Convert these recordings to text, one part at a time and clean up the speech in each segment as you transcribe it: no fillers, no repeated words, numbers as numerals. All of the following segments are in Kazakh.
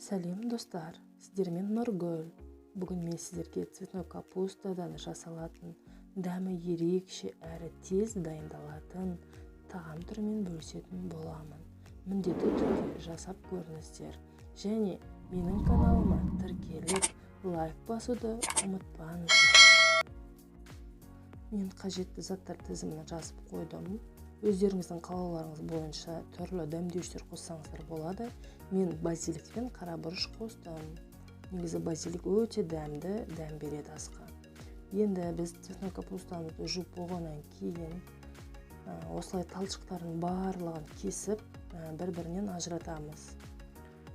Сәлем, достар! Сіздермен Нұргүл. Бүгін мен сіздерге цветной капустадан жасалатын, дәмі ерекше әрі тез дайындалатын тағам түрімен бөлісетін боламын. Міндетті түрде жасап көріңіздер. Және менің каналыма тіркеліп, лайк басуды ұмытпаңыздар. Мен қажетті заттар тізімін жазып қойдым. Өздеріңіздің қалауларыңыз бойынша түрлі дәмдеуіштер қоссаңыздар болады. Мен базилик пен қара бұрыш қостым. Негізі базилик өте дәмді дәм береді асқа. Енді біз цветной капустамызды жуып болғаннан кейін осылай талшықтардың барлығын кесіп, бір-бірінен ажыратамыз.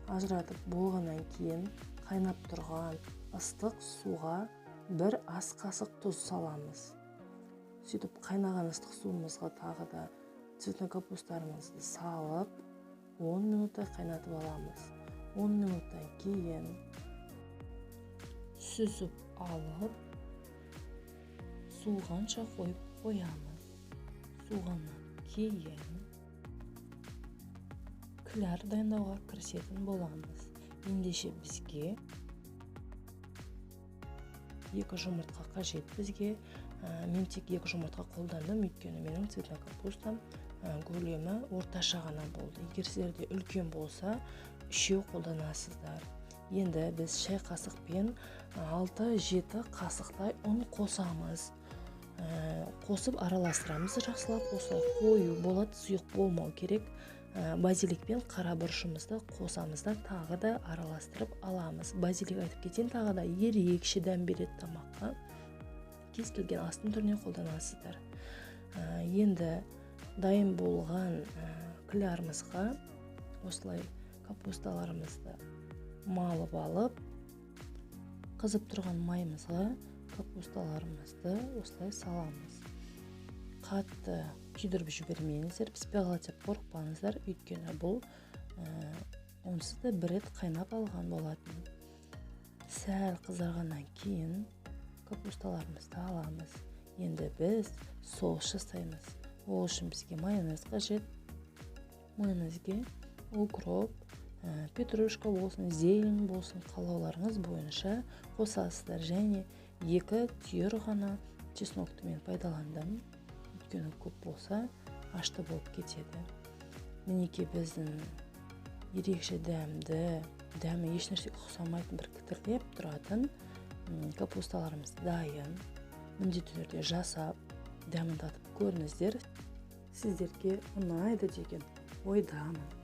Ажыратып болғаннан кейін қайнап тұрған ыстық суға бір ас қасық тұз саламыз. Сөйтіп қайнаған ыстық суымызға тағы да цветной капустарымызды салып, 10 минуттай қайнатып аламыз. 10 минуттан кейін сүзіп алып, суығанша қойып қоямыз. Суығаннан кейін кляр дайындауға кірісетін боламыз. Ендеше бізге 2 жұмыртқа қажет бізге. Мен тек 2 жұмыртқа қолдандым, өйткені менің цветной капустам көлемі орташа ғана болды. Егер сіздерде үлкен болса, 3 қолданасыздар. Енді біз шай қасықпен 6-7 қасықтай ұн қосамыз. Қосып араластырамыз жақсылап, осылай қою болады, сұйық болмау керек. Базилик пен қара бұрышымызды қосамыз да тағы да араластырып аламыз. Базилик, айтып кетейін, тағы да ерекше дәм береді тамаққа. Кез келген астың түріне қолданасыздар. Енді дайын болған клярымызға осылай капусталарымызды малып алып, қызып тұрған майымызға капусталарымызды осылай саламыз. Қатты күйдіріп жібермеңіздер, піспей қалады деп қорықпаңыздар, өйткені бұл онсыз да бір рет қайнап алған болатын. Сәл қызарғаннан кейін капусталарымызды аламыз. Енді біз соус жасаймыз. Ол үшін бізге майонез қажет. Майонезге укроп, петрушка болсын, зелень болсын, қалауларыңыз бойынша қосасыздар. Және 2 түйір ғана чеснокты мен пайдаландым. Өйткені көп болса ашты болып кетеді. Мінекей біздің ерекше дәмді, дәмі ешнәрсеге ұқсамайтын бір кітірлеп тұратын капусталарымыз дайын. Міндетті түрде жасап, дәмін татып көріңіздер. Сіздерге ұнайды деген ойдамын.